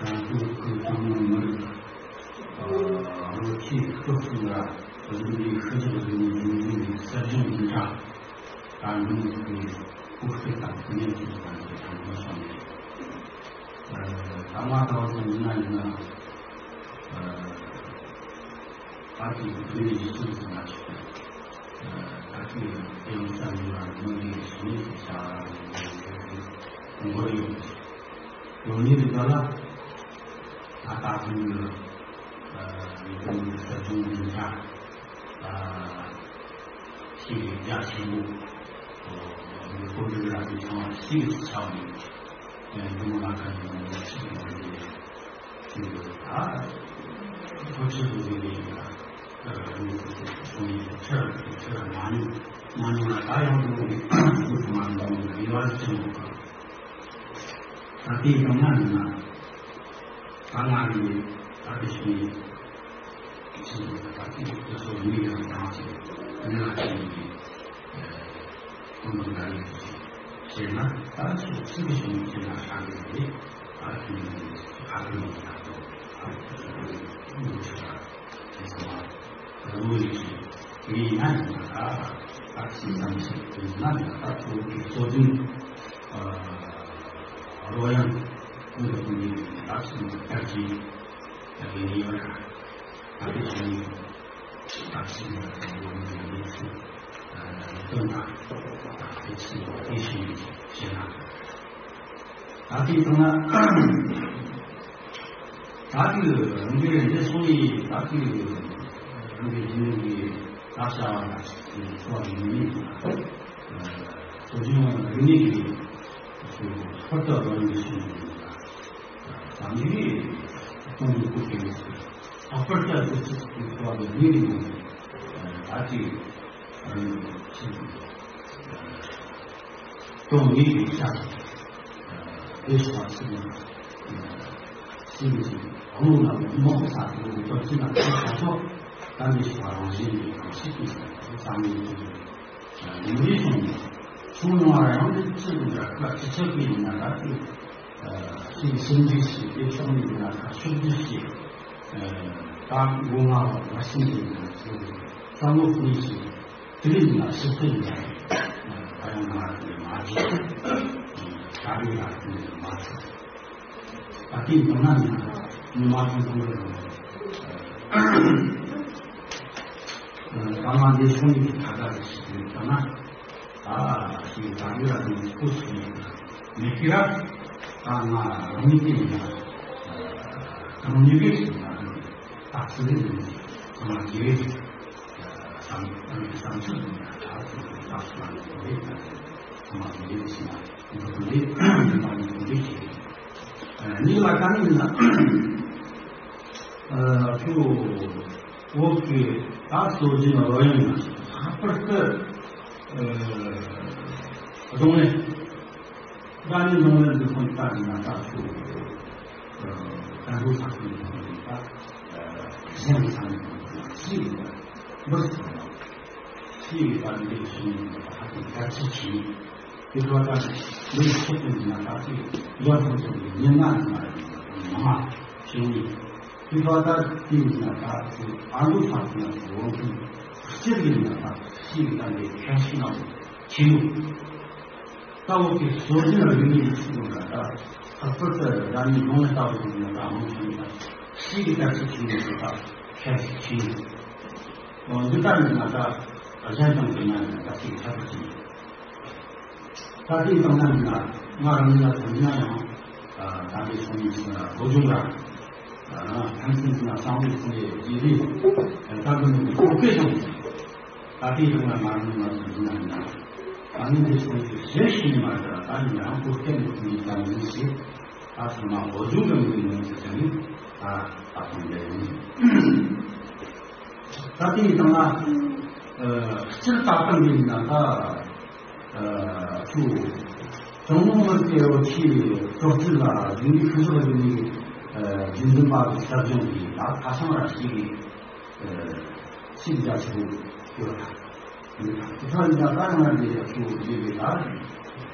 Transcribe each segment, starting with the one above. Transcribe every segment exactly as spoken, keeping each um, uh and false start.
རང་སྐྱོང་ཁུལ་ཀྲུང་དབྱང་མི་རིགས་ཨ་རོགས་ཆེན་སྤྱི་ཚོགས་ལ་བཟོ་ལས་ཤུལ་བཞག་རིག་གནས་འཛིན་སྐྱོང་གི་གསར་བྱུང་འཛིན་གྲྭ་ད་འདི་ནས་ཀྱི་སྐུ་སྐྱེ་དང་ཀུན་ཉན་གྱི་ཟེར་བ་འདི་དྲང་པོ་སོང་ནས། ཨ་ད་མ་ཐག་ཏུ་འཛིན་ན་ཡིན་ན། ཨ་ད་ཀྱི་བོད་ཀྱི་གཞི་རྩའི་འཛིན་གྲྭ་ཞིག་དང་། ཨ་ད་ཀྱི་དེ་ཡང་བསམ་ཡུལ་ལ་མི་འདི་ཞི་གནས་ཀྱི་བྱ་བ་འགོ་ཡོད། ཡོད་ནི་རེད་ལ། ད་ད་ཕན་ཡོད། ཨ་ཡིན་ཀུན་གྱི་གསར་བྱུང་འཛིན་གྲྭ། ཨ་ཞིག་རྒྱ་ཆེན་པོ། ཨ་ཡིན་ཀུན་གྱི་ར་ཅིག་ཚང་མ་ཞིག་ཆགས་ནས། ཨ་འདི་མོ་ལ་ཁ་ཡིན་ནས་ཞིག་ཡོད་རེད། ཞིག་ཡོད། ད་ཁོ་ཆེ་བོ་ཡིན་ནས་ཡིན་ལ། ཨ་ཡིན་ཀུན་གྱི་གསུང་ཡིན་ཁྲི་ཁྲི་མ་ཉུང་མ་ཉུང་ལ་ད་ཡང་འདི་མོ་གི་ཁོ་མ་འདི་མོ་ཡིན་ལ་ཡིད་བ་ཆེན་པོ་གི། ད་དེ་ཡང་ན་ཡིན་ན། ད་ང་གི་ད་དེ་ཤི་ནས་ཕྱིན་པ་ད་དེ་དེ་ཚོ་མི་ཡང་ཐང་ཆད་ནས་ལ་ཕྱིན་ནས་ཀུན་སློང་འགའ་ཡོད་ཅིག་བྱས་ན། ད་སུ་སུ་གི་ཤི་ནས་ཕྱིན་ན་ཧྲ་གི་རེད། ད་ཁྱོད་ནས་ཧ་གི་ཡོད་ད་དོ། ད་དེ་ཚོ་མི་ཆེ་བ་དེ་ཚོ་མ། རང་ལུགས་ཀྱི་ངས་ཡིན་ན་ཡིན་ན་ད་ཨ་ཙི་ཙམ་ཞིག་ཡིན་ན་ཡིན་ན་ད་ཁོ་གི་གཙོ་འཛིན་ཨ་རོལ་དབྱངས་ཀུན་ཏུ་ཀུན་གྱི་ད་ཚོད་ཀྱི་ད་གི་ངེས་པར་ད་གི་བྱུང་ཡོད། ད་ཚོད་ཀྱི་ད་གི་ཡོང་ནས་ཡོང་ཚུལ་དོན་དག་ད་ཚོད་ཀྱི་དེ་བཞིན་བྱས་ན། ད་ལྟའི་སྟེང་ན། ད་ལྟའི་རང་རྒྱལ་འདི་སོང་ཡིན། ད་ལྟའི་རང་རྒྱལ་རྒྱུན་ལས་ཀྱི་བཀའ་བྱ་བ་ལ་སོགས་ཡིན་མིན། སོ་སྐྱེ་བ་རིག་གནས་ཀྱི་ཧུར་ཐག་རང་གི་སོང་ཡིན། ད་ལྟའི་སྟོང་གི་སྐུ་སྐྱེ་ལྷག་པར་དུ་སྐུ་ཚེ་གི་འཚོ་བ་གི་རིག་གནས་ད་ལྟའི་རང་གི་ཆེད་དུ། དོན་དངོས་ཀྱི་ཆ་དེ་སོགས་ཚིག་ནི་ཚིག་ནི་ཚིག་རླུང་ལ་མི་མོག་ས་དེ་ཚོ་ཚིག་ལ་ཚིག་ཁ་ཕྱོགས་གང་གི་ཞིག་རང་བཞིན་གྱི་གང་ཞིག་གི་བསམ་བློའི་ཚུལ་དུ་མི་རིགས་སོང་ནས་ཚུར་ཡོང་བ་རང་གི་ཚིག་ནི་འདྲ་ཁ་ཅི་ཆགས་ཀྱི་ཡིན་ན་ད་ཚིག་ཚིག་ཞིབ་འཇུག་བྱས་ཏེ་ཕྱོགས་ནས་ཡིན་ན་ཁ་ཕྱོགས་བསྡུས་བྱས་ད་མགོ་ང་བ་བ་ཤིང་གི་ཡིན་ན་ཚིག་བསམ་བློ་ཕུལ་བྱས། དེ་རིང་ལ་ཕྱི་ཚུལ་ཡིན་ན། ད་ཡང་མ་རེད་མ་རེད། ད་རེས་ལ་དེ་ནས་མ་རེད། ད་ལྟའི་དོན་ན་ཡིན་ན་མི་མ་ཚང་ཚང་རེད་རུང་། ད་ང་འདི་སོང་ཡིན་གྱི་ད་ལྟ་རེ་ཞིག་ཡིན་ད་ན། ད་ཞིག་ད་རེས་ལ་དེ་ནས་སྐུ་སོང་ཡིན་ན་མེད་ཀི་ར། ད་ང་རང་ཉིད་དེ་ཡིན་ན། གང་ཉིད་ཀྱི་ཞིག་ན་རེད། ད་ཚུལ་རེད་ཡིན་ཚང་མ་རྒྱལ་རེད། བསམ་བསམ་ཚུལ་ཡིན་ན་ད་ཚུལ་ད་ཚུལ་ལ་ཡོད་རེད། ཚང་མ་ཡོད་རེད་ཟེར་ན་འདི་ཚོ་ལས་འདི་མ་ཡིན་འདི་ཞིག་རེད། གཉིས་ལ་ག་ནས་ཡིན་ན་ཁྱོད་བོད་ཀྱི་ད་སྲོལ་རྒྱུན་རོལ་དབྱངས་ལ་ལྷག་པར་དུ་རྡུང་ལེན། ད་ནི་ནང་ལ་འདུག་ཁོང་ལྟ་ན་ད་ཚོ་ཨ་ཀན་ལྷོ་ས་ཁུལ་ནས་ཁོང་ད་གཞན་ས་ནས་ཁོང་ལ་ཤི་ཡོད་པ་འབུར་ཐོན་པ་ཤི་ཡོད་པ་འདི་ཤི་ཡོད་པ་ཧ་ཅང་གལ་ཆེ་ཆེ་ནི་དེ་ཁོ་ད་འདི་ཤི་ཐུབ་ན་ད་ཚེ་ཡར་ཐོན་ཐུབ་པའི་ཉེན་ཁ་ནི་མ་རེད། མ་ཤི་ནི་དེ་ཁོ་ད་དེ་ཡིན་ན་ད་ཚེ་ཨ་ལོ་ས་ཁུལ་ན་ཚེ་འོང་ཐུབ་སྤྱིར་ཡིན་ན་ད་ཤི་ཡོད་པ་འདི་གལ་ཆེ་ན་ཆེ་ཡོད། ལྟ་བུ་གི་སྲོལ་རྒྱུན་རིག་གནས་ཀྱི་ཚུལ་ལ་ད་ལྷག་པར་དུ་རང་ཉིད་ནང་ལ་ལྟ་བུ་ཡིན་ན་ད་མང་ཆེ་ནས་ཤི་གི་ལྟ་ཚུལ་ཆེ་ནས་ད་ཁྱད་ཆེ་ནས་འོ་འདི་ལྟར་ཡིན་ན་ད་གཞན་དང་བསྡུར་ན་ཡང་ད་ཅིག་ཁྱད་པར་ཆེ། ད་དེའི་སྟེང་ན་ཡིན་ན་ང་རང་ཉིད་ལ་དོན་ན་ཡང་ད་འདི་སོང་ཡིན་ཟེར་ན་སྒོ་ལྗོངས་ར་ཕན་ཚུན་ན་བསམ་བློ་ཁོང་ལས་རྗེས་ལུས་ད་འདི་མི་འདུག་གོ་སྐད་ཀྱང་། ད་ལྟའི་སྒང་ལ་མ་རུངས་ལ་སོགས་ཡིན་ན་ཡིན་ན། ད་ནི་འདི་སོང་ཚེ་ཞེས་ཤེས་ནི་མ་རེད། ད་ནི་ང་རང་ཁུར་སྐད་མི་ཐུབ་ནི་ཙམ་ཡིན་ཞེས། ད་ཚང་མ་འོ་ཇུང་གི་མི་ཡིན་ནོ་ཟེར་ནི་ད་ད་ཁོང་འདྲ་ཡིན། ད་ལྟའི་སྒང་ལ་སྤྱིར་ད་ལྟ་འདི་ཡིན་ན་ད་ཚུ་གྲངས་མང་མི་སྐྱེ་བོ་ཆེས་གྲོགས་ཚུལ་ལ་རིག་གནས་ཤུལ་བཞག་རིག་གནས་རྒྱུན་འཛིན་པ་གི་ཟབ་སྦྱོང་གི་ད་ཁ་བྱང་ར་ཞིག་གི་ཤིག་རྒྱ་ཆེན་པོ་ཡོད་ལ། དེ་ཚོ་ཡིན་ན་ད་ང་འདི་ཡག་ཤོས་ཡོད་པའི་ད་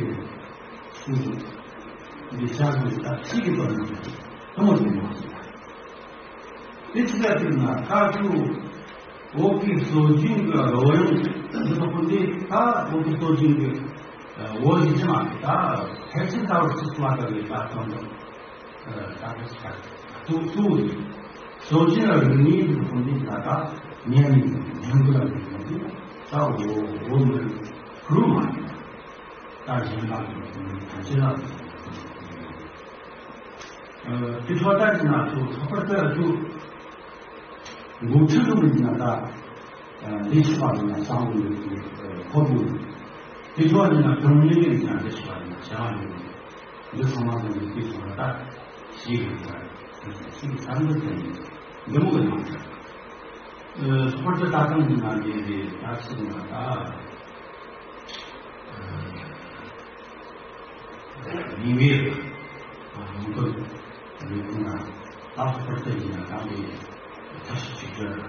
གི་སུ་འདི་ཆགས་ཀྱི་ད་ཚིག་གི་དོན་དུ་དུ་མོ་དུ་མོ་ཞིག་དེ་ཅི་ལ་དུས་ན་ཁ་ཆུ་འོག་གི་སྲོལ་རྒྱུན་གྱི་རོལ་དབྱངས་འདི་ཚོ་ཁོ་འདི་ད་འོག་གི་སྲོལ་རྒྱུན་གྱི་འོག་གི་ཅི་མ་ད་ཕལ་ཆེར་ད་བར་སྲིད་མ་ལྟ་བུའི་ད་དོན་དུ། ད་ག་ཚོད་ཚུགས་ཚུགས་སོ་ཅི་ལ་རིག་གནས་ཀྱི་ཁོང་ཚོས་ད་ལྟ་ཉན་ནས་ཉན་དགོས་ལ་རིག་གནས་ཀྱི་ད་འོ་འོ་མི་རུ་མ་ཡིན་ད་གཞན་ལ་གི་ཁོང་ཚོས་ད་ཅི་ལ་དེ་ཚོ་ད་ཅི་ན་ཚོ་ཚོགས་པར་ལྟ་ཚུགས། འགོ་ཁྲིད་རུ་མི་ན་ད་ལས་བྱེད་པ་ཡིན་ན་བསམ་བློ་ཡོད་ཀྱི་ཕོ་བུ་དེ་ཚོ་ཡིན་ན་གང་ཉིད་ཡིན་ན་ལས་བྱེད་པ་ཡིན་ན་བྱ་བ་ཡོད། འདི་ཚང་མ་ཚང་མ་དེ་ཚོ་ལ་ད་ཞིག་ཡོད་པ་ཞིག་བསམ་བློ་བཏང་ཡོད། འདི་མོ་གི་ནང་ཚན་ཚོགས་པ་ད་ཏང་གི་ནང་ལས་རེད་ད་ཚིག་ན་ད། ཉིན་རེར་ཡོང་འདོད་ཡོད་ན་ལག་པར་བལྟས་ཀྱི་ན་རང་གི་ཐབས་ཤེས་ཅིག་སྤྲད།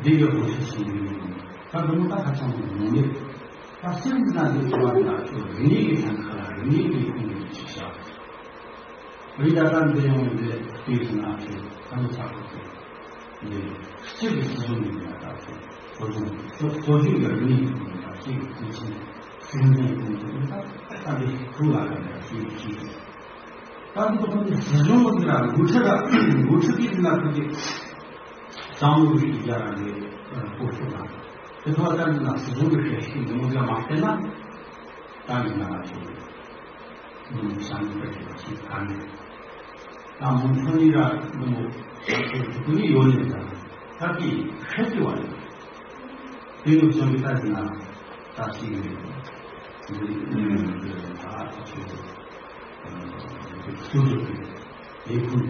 འདི་གའི་དགོངས་ཞུ་ཞུ་ཡིན། ད་འདི་མོ་ད་ཧ་ཅང་གི་ཉུང་ཉུང་ད་སེམས་ཀྱི་ནང་དུ་འགྲོ་བ་ན་ཁྱོད་རིག་གནས་ཀྱི་ཐང་ཁ་ལ་རིག་གནས་ཀྱི་ཁུངས་ཀྱི་ཅིག་བཞག་རི་ད་ལྟ་འདི་ཡོང་འདི་དུས་སུ་ན་ཁྱོད་ད་མི་ཚ་གོ་ཁྱོད། འདི་སྤྱིར་གྱི་སྲིད་གཞུང་གི་ཡང་དག་ཅིག་གཙོ་སྐྱོང་གཙོ་སྐྱོང་གི་རིག་གནས་ཀྱི་ཡང་དག་ཅིག་གི་ཚུལ་ཆེན་སྲིད་འཛིན་ཀུན་གྱི་ཡང་དག་ད་འདི་ཁུ་ལ་ཡང་དག་ཅིག་གི་ཅིག་ད་འདི་ཁོ་ཚོ་སྲིད་གཞུང་གི་ལ་འགོ་ཁྲིད་ལ་འགོ་ཁྲིད་ཀྱི་ལ་ཁོ་ཚོས་བསམ་བློ་ཞིག་རྒྱག་ར་འདི་གོ་ཆོད་ལ་དེ་ཐོག་ལ་ད་འདི་ལ་སྲིད་གཞུང་གི་ཤེས་ཤིག་འདི་མོ་ལ་མ་བལྟས་ན། ད་ཡིན་ན་ང་ཚོ་མི་བྱང་གི་ཅིག་ག་ནས་ད་མུ་མཐུད་ནས་ར་འདི་མོ་བྱང་གི་ཅིག་ཡོད་ནས་ད་ད་དེ་ཤེས་ཀྱི་བ་ཡིན། དེ་ནི་བྱང་གི་ད་ཡིན་ན་ད་ཅིག་ཡོད་འདི་ནི་ད་ད་ཚོད་ཚོད་ཚོད་ཚོད་དེ་ཁུལ་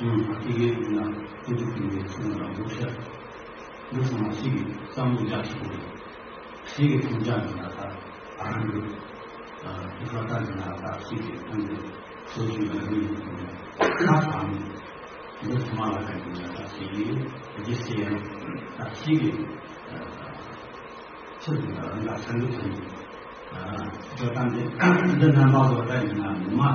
ཡང་ཨ་ཏི་གེ་ཡིན་ན་ཏི་ཏི་ཏི་ཡེ་ཚུན་ལ་འགོ་ཤར་འདི་ཚང་མ་ཞིག་གི་བསམ་བློ་རྒྱག་ཆོག་གི་ཞིག་གི་མཐུན་ཅག་གི་ལ་ད་རང་གི་ཨ་ཏི་ཁ་ཏ་གི་ལ་ད་ཞིག་གི་ཐང་གི་སོ་ཞིག་ལ་རིང་གི་ཐང་གི་ཁ་དང་འདི་ཚང་མ་ལ་ག་གི་ལ་ད་ཞིག་གི་རྒྱུ་ཤེས་ཡང་ད་ཞིག་གི་ཨ་ཚུལ་གི་ལ་རང་ལ་ཚང་གི་ཐང་གི་ཨ་ཇོ་ཏང་འདི་འདི་རྣམ་པ་བཟོ་ལྟ་ཡིན་ན་མི་མ།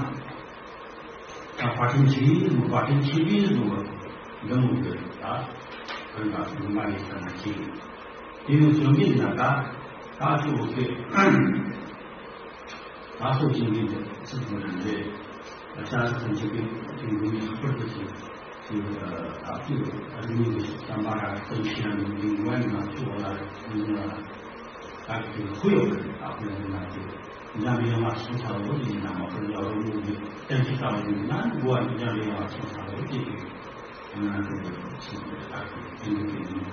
ད་བཀའ་དྲིན་ཆེ་བའི་བཟོ་བཀའ་དྲིན་ཆེ་བའི་བཟོ་བ་འདི་མོ་གི་ད་དོན་དག་ཉི་མ་ཡིན་ས་ན་ཆེ། དེ་ནི་བྱོན་གྱི་ན་ད་ད་ཆུ་བོ་ཚོས་ད་སོ་ཅན་གྱི་ཚིག་དང་རིགས་རེད། ཤ་ཚ་ཚན་ཆེ་གི་དེ་འདི་ནི་ལྷག་པར་དུ་ཆེ། དེ་ད་ཚོས་རིག་གནས་ཀྱི་བསམ་པ་ར་བསམ་ཤེས་ར་ནི་འདི་ངོ་ཡིན་ན་ཆུ་བོ་ལ་རེད་ཡིན་ན། ད་དེ་ཁུ་ཡོད་རེད། ད་ཁུ་ཡོད་ན་དེ་འཇམ་དབྱངས་ལ་སོང་ཚར་ལོ་ཡིན་ན་མ་ཁུ་ཡོད་རེད། མོ་གི་བསྟན་བཅོས་ལྟ་བུ་ཡིན་ན་འགོ་བ་འཇམ་དབྱངས་ལ་སོང་ཚར་ལོ་དེ་དེ་ང་ཚོ་ཆེན་པོ་ད་དེ་དེ་ནི་དེ་ནི་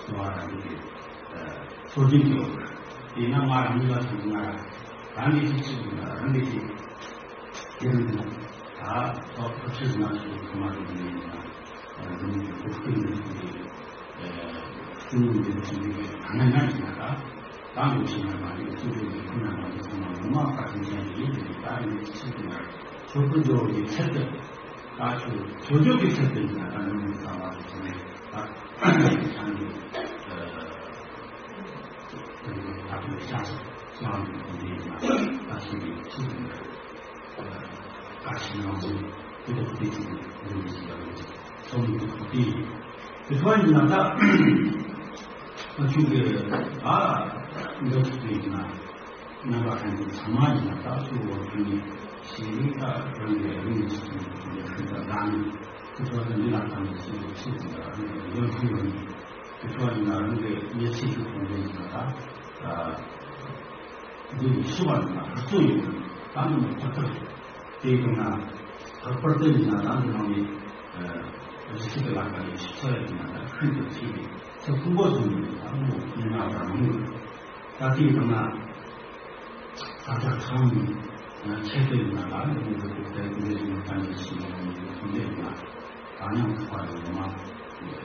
སོང་བ་ར་འདི་དེ་སྲོལ་རྒྱུན་ཡོད་རེད། དེས་ན་ང་རང་ཉིད་ལ་མཚོན་ན་རང་གི་ཤེས་ཚུལ་ཡིན་ན་རང་གི་ཤེས་དེ་ཡིན་ན་ད་ཐོག་ཐོག་ཆེས་ན་ཤེས་ཚང་མ་རེད་ཡིན་ན། འདི་ནི་འགོ་ཁྲིད་ནས་ཀྱི་སྲིད་བློན་འདི་ཚོ་འདི་གའི་གང་ན་གང་ཡིན་ན་ད་ད་འགོ་ཁྲིད་ན་མ་རེད། སྲིད་བློན་འདི་ཁོ་ན་མ་རེད། ཚང་མ་ངོ་མ་བཀའ་དྲིན་ཅན་ཡིན། དེ་ནི་ད་ནི་ཕྱི་དུ་ན་ཆོས་སྐུ་འཇོག་གི་ཚད་དུ་ད་ཆོས་ཆོས་འཇོག་གི་ཚད་དུ་ཡིན་ན་ད་ནི་མི་ཚང་མ་དེ་ཚོ་ནས་ད་ཚང་གི་ད་དུང་ཤ་ཚ་ཚང་གི་དེ་ཡིན་ན་ད་ཕྱི་གི་ཕྱི་དུ་ན། བཀའ་ཆེན་ནང་དུ་དེ་དག་དེ་ཚོ་ལས་མི་ཞིག་ཡང་མི་ཚོ་མི་ཚོ་དེ་དེ་ཚོ་ཡིན་ན་ད་ང་ཆུང་གི་ཨ་འདི་ཚོ་དེ་ཡིན་ན་རྣམ་པ་ཁ་འདི་ཚང་མ་ཡིན་ན་ད་ཚུར་བོར་ཐོན་ནས་ཞིག་ད་རང་གི་རིག་གནས་ཚོ་དེ་ཚོ་ལས་ཁུར་ད་ད་ནི་དེ་ཚོ་ད་འདི་ལ་ད་ནི་ཚུར་ཚུར་ད་རང་གི་ཡོན་ཁུལ་ཡོད་ནི་དེ་ཚོ་ཡིན་ན་རང་གི་མི་ཚེ་གི་གོང་འཕེལ་ཡིན་ན་ད། འདི་ནི་ཤི་བ་ཡིན་ན་ཧུར་བརྩོན་ཡོད་ན་ད་ནི་མི་ཁོ་ཐག་རེད། དེ་ཡིན་ན་ལྷག་པར་དུ་ཡིན་ན་ད་འདི་ནང་ནས་རི་སི་གི་ལ་ཁ་ནས་ཆུ་ཚོད་ཡིན་ན་ད་ཤིན་ཏུ་ཆེ་བའི་ཚེ་ཕུང་པོ་བཟུང་ནས་ད་མོ་མི་ན་བ་མི་ཡོད། ད་དེ་ཡིན་ན་ས་ཆ་གང་ནས་ཆེད་དུ་ཡིན་ན་ད་ནི་མི་འདུག་གི་ཚེ་འདི་ནས་ད་ནི་ཤི་ཡོང་ནས་ཚོང་འདི་ཡིན་ན་ད་ཉམས་ཐག་པ་ཡོད་མ་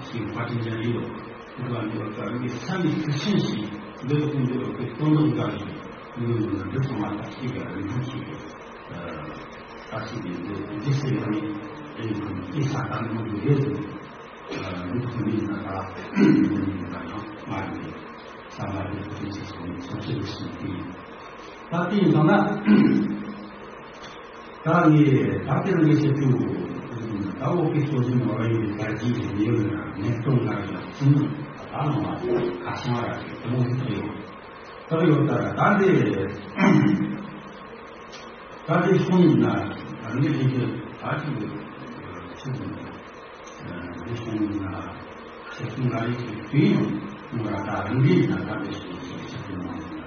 ཤེས་པ་དྲིན་ཅན་ཡིན་ཡོད། ལ་འདི་བ་ཀ་རིག་གི་ས་ནི་ཚིག་ཤིང་ཞིག་འདི་ལ་ཀུན་འདི་བ་ཀའི་སྟོན་ཐོག་འགའ་ཞིག་ཡོད་ནོ་ལ་འདི་ཚང་མ་ད་ཤེས་པའི་རིན་ཐང་ཞིག་ཡོད། ད་ཤེས་པའི་འདི་འདི་སེ་ཡང་ནི་ཨེ་ནི་ཁོ་ནི་ས་ད་ནི་མ་འདུག་ཡོད་ཟེར། འདི་ཁོ་ནི་ན་ད་འདི་ནི་ད་ཡང་མ་རེད། ས་མ་རེད་ཁོ་ནི་ཚིག་ཁོ་ནི་ཚོ་ཆེ་རུ་སོང་གི། ད་དེ་ཡིན་ཙང་ན། ད་ངས་ད་དེ་རིང་ངས་བཤད་རྒྱུ། ད་འོག་གི་སྲོལ་རྒྱུན་ནོར་བ་ཡིན་པའི་དར་རྒྱས་ཀྱི་གནས་བབ་ལ་གནས་སྟངས་ལ་ཡང་ཚིག་ནི་ད་ལྟ་ནང་ལ་ཁ་བྱང་ར་དེ་མོ་ཞིག་ཡོད། ད་ཡོད་ད་ད་འདི་ད་འདི་གསུངས་ཡིན་ན་ངས་ཡིན་གྱི་ད་ཅིག་ཚིག་ནི། འདི་གསུངས་ན་ཆེ་ཆུང་ལ་ཡིག་གི་དུས་ཡང་ངོ་ར་ད་རིམ་པས་ན་ད་འདི་གསུངས་ཤིང་ཆེ་ཆུང་མང་ཆེ་ན་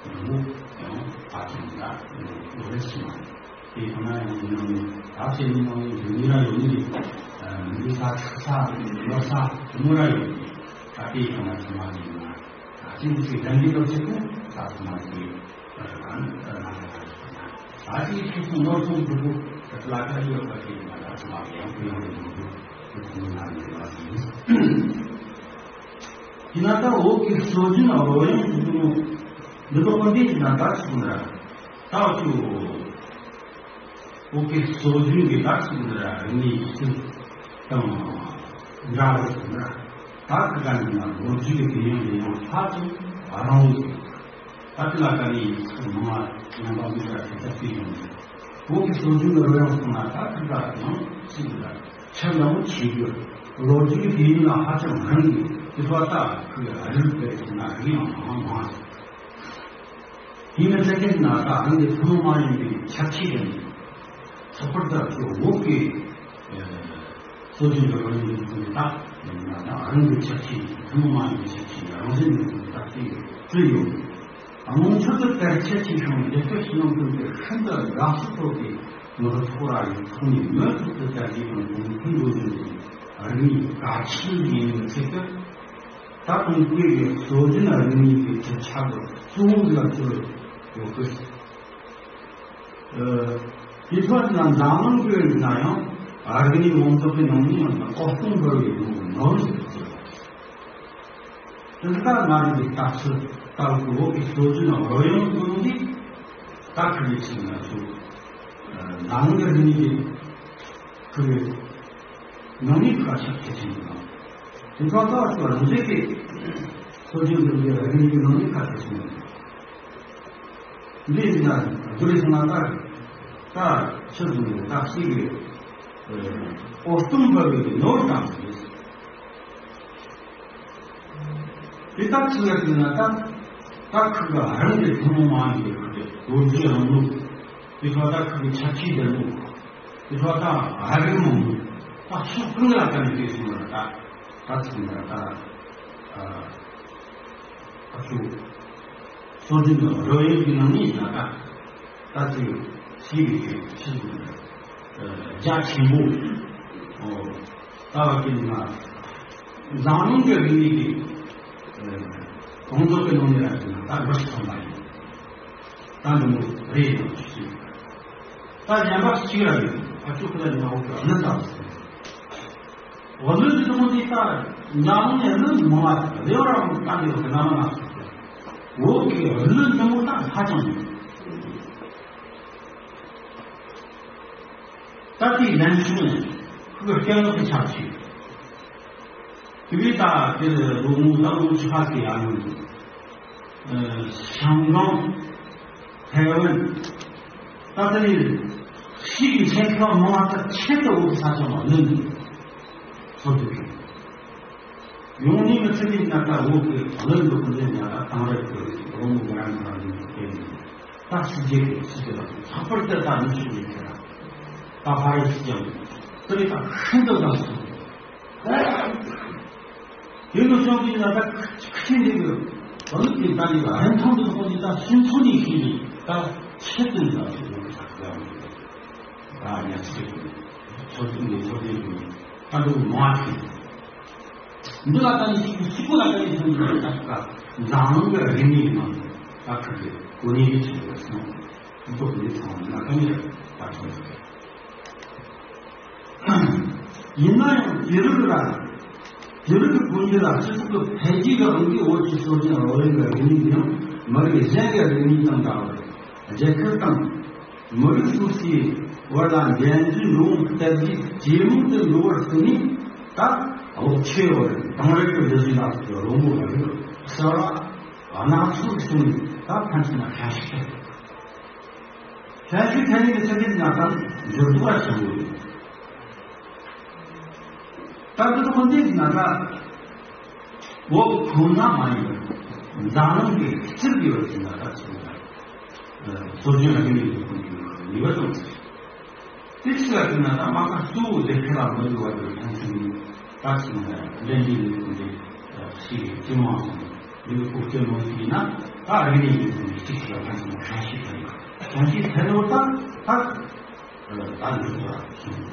ཡང་མོ་ཡང་ཕ་ཆེན་ད་ཡོད་རེད་ཤི་མ་དེ་ཁོ་ན་ཡང་ཡིན་ནང་ནས་ད་ཆེ་ནི་མང་ཡང་ཡོད་ནི་ར་ཡོད་ནི་འདི་ས་ཆགས་ས་ཡོད་ས་དེ་མོ་ར་ཡོད་ནི་ད་དེ་ཁོ་ན་ཆེ་མ་ཡིན་ན་ད་ཆེ་ནི་ཆེ་ལྡན་འདི་ལོ་ཆེ་གོ་ད་ཆེ་མ་ཡིན། ད་ཅིའི་ཕྱིར་སོང་ནོར་སོང་གྲུབ་པོ་ལ་ཁ་ཡོད་པ་དེ་ང་ལ་ཚང་མ་ཡང་ཁུ་ཡང་རེ་མོ་གྲུབ་ཁུ་ཁུ་ན་ཡོད་པ་ཡིན། ཡིན་ན་ད་འོག་གི་སྲོལ་རྒྱུན་རོལ་དབྱངས་ཟེར་རྒྱུ་མོ་འདི་ལོ་ཁོ་འདི་ན་ད་ཚུགས་ན་ད་ཚུགས། འོག་གི་སྲོལ་རྒྱུན་གྱི་ད་ཚུགས་ན་རིག་གནས་ཀྱི་ཚུལ་དང་འདྲ་བ་ཟེར་ན་ད་ཁུ་ག་ནི་ན་ལོ་རྒྱུས་ཀྱི་དེ་ཡང་དེ་ཡང་ཧ་ཅང་རིང་བོ་ཟེར། ད་དེ་ལ་ཀ་ནི་ཚིག་མང་བ་རྣམ་པ་མི་འདྲ་དེ་ལྟར་བརྩི་ཡོང་། བོད་ཀྱི་སྲོལ་རྒྱུན་གྱི་རོལ་དབྱངས་སོང་ན་ད་ཁུ་ད་ཡང་ཚིག་འདི་ལ་ཆ་འདྲ་བོ་ཆེ་རྒྱུ། ལོ་རྒྱུས་ཀྱི་དུས་ཡུན་ལ་ཧ་ཅང་རིང་གི་དེ་ཚོ་ད་ཁུ་ཡ་རིག་པའི་ཚིག་ན་རིག་ཡང་མང་མང་། དེ་ནི་ཚད་ཀྱི་ན་ད་རང་གི་ཐུན་མོང་མ་ཡིན་པའི་ཁྱད་ཆོས་ཡིན། ཚགས་པར་དག་གི་འོག་གི་སྲོལ་རྒྱུན་གྱི་རོལ་དབྱངས་ཀྱི་ཚུལ་དག་ཡིན་ན་ད་རང་གི་ཁྱད་ཆོས་ཐུན་མོང་མ་ཡིན་པའི་ཁྱད་ཆོས་རང་བཞིན་གྱི་ཚུལ་དག་དེ་བརྩི་ཡོད། དངོས་ཆོས་དེ་ལྟར་ཁྱད་ཆོས་ཤིང་རྒྱལ་ཁབ་ཕྱི་ནང་ཀུན་གྱི་ཤིན་ཏུ་དགའ་བསུ་ཐོབ་པའི་ངོ་ཚོགས་ར་ཡི་ཐོག་ནས་མུ་མཐུད་དུ་དར་རྒྱས་དང་གོང་འཕེལ་འགྲོ་བཞིན་པའི་རིག་གནས་གལ་ཆེན་ཡིན་པའི་ཆེད་དུ། ད་དུང་བོད་ཀྱི་སྲོལ་རྒྱུན་རིག་གནས་ཀྱི་ཁྱབ་ཁྱབ་ཏུ་གཙོ་བོ་ལ་གྱུར་ཡོད་སྐད། ཨ། དེ་ཚོ་ན་འཛམ་གླིང་གི་ན་ཡང་རིག་གནས་ཡོངས་རྫོགས་ཀྱི་ནང་ནས་ཡང་གོ་སྟོན་འབར་བའི་ལོ་ནོར་ཞིག་ཏུ་གྱུར། དེ་ལྟར་ང་རང་གི་ལྟ་ཚུལ་ལྟ་བུ་བོད་ཀྱི་སྲོལ་རྒྱུན་རོལ་དབྱངས་ཀྱི་ནང་གི་ད་ཁ་ལས་ཕྱིན་ན་ཚུལ། འཛམ་གླིང་གི་རིག་གནས་ཀྱི་ཁུར་བའི་ནང་ནས་ཁ་ཤས་ཁྱད་ཆེན་པོ་དང་། དེ་ཚོ་ལྟ་བ་ཚོ་རང་བཞིན་གྱིས་སྲོལ་རྒྱུན་འདི་འདྲའི་རིག་གནས་ཀྱི་ནང་ནས་ཁ་ཤས་ཤིག་འདི་ཡིན་ན་བསྡུར་སོང་ན་ད་ད་ཆུ་བཟུང་བའི་ད་ཞིག་གི་ཨོ་སྟོན་འབར་བའི་ནོར་དང་ཟེར། དེ་ལྟར་ཚུལ་ལ་བལྟས་ན་ད་ད་ཁུ་ག་རང་གི་ཐུན་མོང་མ་ཡིན་པའི་ཁུ་གི་ལོ་རྒྱུས་རིང་ལུགས། དེ་ཚོ་ད་ཁུ་གི་ཆ་ཆེའི་ལྡན་ལུགས། དེ་ཚོ་ད་ཨ་རི་མང་པོ་ད་ཕྱོགས་གང་ལ་ད་ནི་དེ་སོང་ན་ད་ད་ཚུལ་ན་ད་ཨ་ཨ་ཆུ་སྲོལ་རྒྱུན་དང་རོལ་དབྱངས་ཀྱི་ནང་ནས་ན་ད། ད་ཅིག་ཤེས་རིག་གི་ཆེད་དུ་རྒྱ་ཆེན་པོ། ཨོ། ལྟ་བ་དེ་ནི་ང་འཛམ་གླིང་གི་རིག་གནས་ཀྱི་གོང་ཚོགས་ཀྱི་ནང་ནས་ཡང་ད་འགྲོ་ཐུབ་པ་ཡིན། ད་འདི་མོ་རེད་ཡང་ཞིག་ད་གཞན་པ་གཅིག་ར་ཡིན། ཨ་ཅོ་ཁོ་ལ་ཡང་འོག་གི་གནད་ལ་ཟེར། འོ་ལུས་འདི་མོ་འདི་ལྟར་ཉམས་ནས་ལུས་མང་བ་ལེའུ་རང་ག་འདི་གི་རྣམ་མ་ན་འོག་གི་ལུས་འདི་མོ་ལྟར་ཧ་ཅང་ཡོད། ད་ལྟའི་ལན་ཆུང་ནས་ཁོ་གི་སྐད་ངག་གི་ཆ་ཆེ། དེ་བས་ད་དེར་ལོ་ངོ་ད་ལོ་ཆུ་ཁ་གི་ཡར་ངོས། ཨ། ཤང་ཀང་། ཐའེ་ཝན། ད་ལྟ་ནི་ཤི་གི་ཆེན་ཁ་མང་ད་ཆེད་དུ་འོག་ས་ཆ་མ་ལོན་ཚོ་དུ་ཡོང་ནི་མི་ཚེ་ནི་ན་ད་འོག་གི་ལོན་དུ་ཁོ་ནས་ན་ད་དང་རེ་གི་ལོ་ངོ་ང་རང་ང་རང་ནི་དེ་ནི་ད་སི་ཇེ་གི་སི་ཇེ་ལ་ཚགས་པར་དེ་ད་མི་ཤི་གི་ཆེ་ད་ཕ་རེ་སི་ཀྱང་དེ་ནི་ད་ཤིན་ཏུ་ད་སོང་། དེ་ནི་སོང་གི་ན་ད་ཁ་ཆེ་འདི་གི་བ་ལུག་གི་ད་ནི་རིན་ཐང་དུ་ཧོ་ནི་ད་སུན་ཚོ་ནི་ཤི་ནི་ད་ཆེད་དུ་ད་ད་ཉ་ཚེ་ཚོ་ཏུ་ནི་ཚོ་ཏུ་ནི་ད་འདུག་མ་ཤི། འདི་ལ་ད་ནི་ཤི་སུ་གུ་ལ་ད་ནི་སུན་ཚོ་ད་ད་འཛམ་གླིང་གི་རིག་གནས་ནང་ད་ཁ་གི་གོ་གནས་ཀྱི་ཆེད་དུ་སོང་། སུན་ཚོ་ནི་ཚང་ན་ད་ནི་ད་ཚོ་ཡིན་ན་ཡང་དེ་རིགས་ལ། ཡུ་རོབ་ཀྱི་གུང་ཁྲན་ལ་སྤྱི་ཚོགས་ཀྱི་འཕེལ་རྒྱས་ཀྱི་དབང་གིས་བོད་ཀྱི་སྲོལ་རྒྱུན་རོལ་དབྱངས་ཀྱི་རིག་གནས་ཡང་མི་རིགས་གཞན་གྱི་རིག་གནས་དང་འདྲ་བར་རྒྱལ་ཁབ་དང་མི་རིགས་སོ་སོའི་བར་ལ་འགྲན་རྩོད་འགྲོ་འོང་སྟབས་ཀྱིས་ཇེ་མང་དུ་འགྲོ་བར་བརྩིས་ནས། ད་འོ་ཆེ་བར་དེང་རབས་ཀྱི་འདུ་ཤེས་ལ་སོགས་ཀྱི་རོལ་མོ་ལ་རིགས་གསར་བ་སྣ་ཚོགས་བྱུང་ནས། ད་ཕན་ཚུན་ལ་ཤན་ཤུགས་ཐེབས། ཤན་ཤུགས་ཐེབས་ནས་ཆ་རྐྱེན་ན་ད་འགྱུར་ལྡོག་ཆེན་པོ་ཡོད། ད་དེ་ཚོ་འདི་ན་ད་འོ་ཁོ་ན་མ་ཡིན་པར་འཛམ་གླིང་གི་སྤྱིར་ཡོད་ཅིག་ན་ད་ཚོ་ད་སྲོལ་རྒྱུན་རིག་གནས་ཀྱི་ནུས་པ་ཙམ་དེ་ཕྱི་ལ་ཐུག་ན་ད་མ་ཁ་གཙོ་བོ་དེ་ཁེ་ལ་མི་འགྲོ་བ་དེ་ཕན་ཚུན་ནི་ད་ཕྱི་ན་འགྲན་བསྡུར་ནི་དེ་ཞིག་གི་སྤྱི་དམངས་སམ་ཡུལ་ཕྱོགས་སྤྱི་དམངས་ཤིག་ཡིན་ན། ད་རིག་གནས་ཀྱི་ཐོག་ནས་གཅིག་གཅིག་ལ་ཕན་ཚུན་ཤན་ཤུགས་ཐེབས། ཤན་ཤུགས་ཐེབས་ནོ་ད་ད་ད་འགྲོ་བ་སོང་།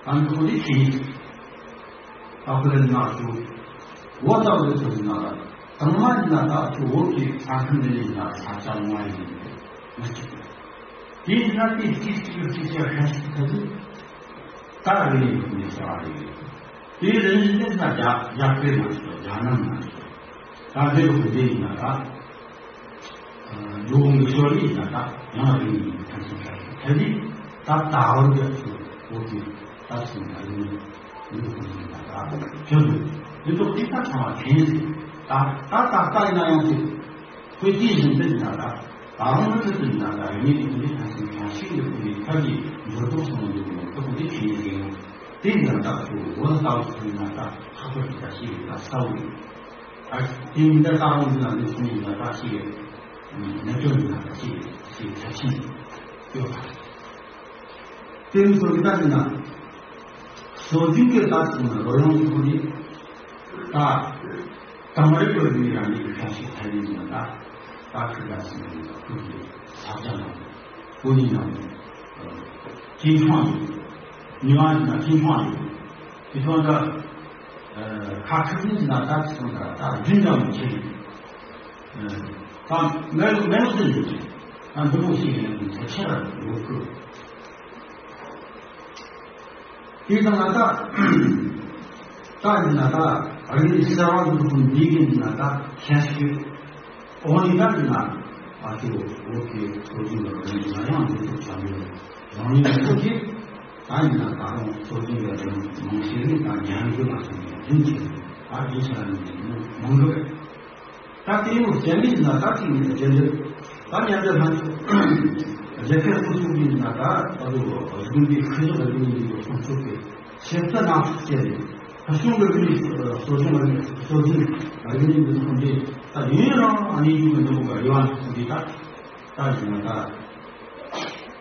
ད་འགྲོ་བ་དེ་ཆེ་ཡིན། ཨ་ཁུ་ལན་ན་ཚོ་འོ་ལྟ་བུ་ཚོ་ཡིན་ན་ལ། དང་མ་ཡིན་ན་ད་ཚོ་འོ་གི་ས་ཁམས་འདི་ཡིན་ན་ས་ཆ་ལྔ་ཡིན་མི་གཅིག་དེ་ཡིན་ན་དེ་གཅིག་གཅིག་གཅིག་གཅིག་ཧྲ་ཤི་ཁ་ཟིག་ད་རེ་ཡིན་ནས་ས་རེ་ཡིན། དེའི་རིན་བཞིན་དེ་ན་རྒྱ་རྒྱ་སྐད་ན་ཚོ་རྒྱ་ནམ་ན་ཚོ་ད་འདི་ལོ་འདི་ཡིན་ན་ད། འགྲོ་འོང་གི་ཤོར་ཡིན་ན་ད་ཡང་རིང་ཡིན་ཐང་སོང་ཤར་ཤོར་ཐལ་ལི་ད་ད་བར་གྱི་ཚོ་བོད་ཀྱི་ད་སོང་ན་ཡིན་ཡིན་ཁོ་ཡིན་ན་ད་ཁྱོད་ཚོ་འདི་ཚོ་ཏིག་ད་ཚང་མ་གན་ཟིན་ད་ད་ད་ད་ཡིན་ན་ཡང་ཚེ་ཁོས་ཏིག་བཞིན་དུ་ཡིན་ན་ད་ད་རུང་མི་ཚེ་དུ་ཡིན་ན་ད་ཡིན་ནི་ཁོ་འདི་ཐང་སོང་ཤར་ཤིག་ཡོད་ཁོ་ཡི་ཐབས་ཀྱི་འགྱུར་ལྡོག་སོང་ཡོད་ཁོ་ཁོ་འདི་གན་ཟིན་ཡོད། དེ་ཡིན་ན་ད་ཚོ་བོད་ལྟ་བུ་ཚོ་ཡིན་ན་ད་ལྷག་པར་དུ་ད་ཤེས་ཡོད་ད་ས་བོ་ཡིན། ཨ་དེ་མི་འདྲ་ད་རུང་འདི་ན་འདི་ཚོ་ཡིན་ན་ད་ཞིག་གནད་དོན་འདི་ན་ད་ཞིག་ཞིག་ཚབས་ཆེན་ཡོད་པ། དེ་མི་ཚོ་གི་ད་འདི་ན་སྲོལ་རྒྱུན་གྱི་ད་ཚོ་ན་རོལ་དབྱངས་ཚོ་ནི་ད་དེང་རབས་ཀྱི་རིག་གནས་རང་ཉིད་ཀྱི་ཁ་ཞིག་ཐལ་ཡིན་ན་ད་ད་ཁུ་ད་ཞིག་ཡིན་ན་ཁུ་གི་ས་ཆ་ན་བོད་ཡིན་ན་ཅིན་ཁྲང་ཡིན། ཉི་མ་ཡིན་ན་ཅིན་ཁྲང་ཡིན། དེ་ཚོ་ད། ཁ་ཁ་ཚིག་ན་ད་ཚིག་ན་ད་རྒྱུན་འདྲ་མི་ཆེ། ད་མེ་མེ་ལོ་དེ་ཡིན་ད་འདི་མོ་ཞིག་ཡིན་ན་ཆེ་ཆེ་ར་ཡོད་ཁུ། དེ་ཚང་ན་ད་ད་ཡིན་ན་ད་རིག་གནས་གསར་བ་འདི་ཚོ་འདི་ཡིན་ན་ད་ཁྱད་ཆོས། འོ་ཡིན་ད་ཡིན་ན་ཨ་ཅོ་འོ་ཁེ་སྲོལ་རྒྱུན་ལ་རིག་གནས་ཡང་འདི་ཚོ་བྱ་མི་རུང་ཡིན་ཁོ་ཁེ། ད་ཡིན་ན་ད་རུང་སྲོལ་རྒྱུན་ལ་རིང་མང་ཤེས་ནི་ད་ཉམས་རྒུད་ལ་སོང་ནས་རྒྱུན་ཆད་ད་རྒྱུན་ཆད་ལ་ནི་མང་གི་རེད། ད་དེ་ཡང་རྒྱ་མི་ཡིན་ན་ད་ཅིག་ནས་རྒྱ་འདི་ད་མཉམ་འབྲེལ་ལྷན་ཚོགས་རྒྱལ་ཁབ་སོ་སོ་ཡིན་ན་ད་ད་དུ་རྒྱུན་གྱི་ཤུལ་བཞག་རྒྱུན་གྱི་སྲུང་སྐྱོབ་ཀྱི་ཆེད་དུ་ནང་བཅས་ནས་ད་གཞུང་གི་རིག་གནས་སྲོལ་རྒྱུན་རིག་གནས་སྲོལ་རྒྱུན་རིག་གནས་འདི་ཚོ་འདི་ད་ཡུན་རིང་གནས་རྒྱུ་གི་འདུག་ག་ཡོད་ཨ་ཚོ་འདི་ད། ད་ཡིན་ན་ད།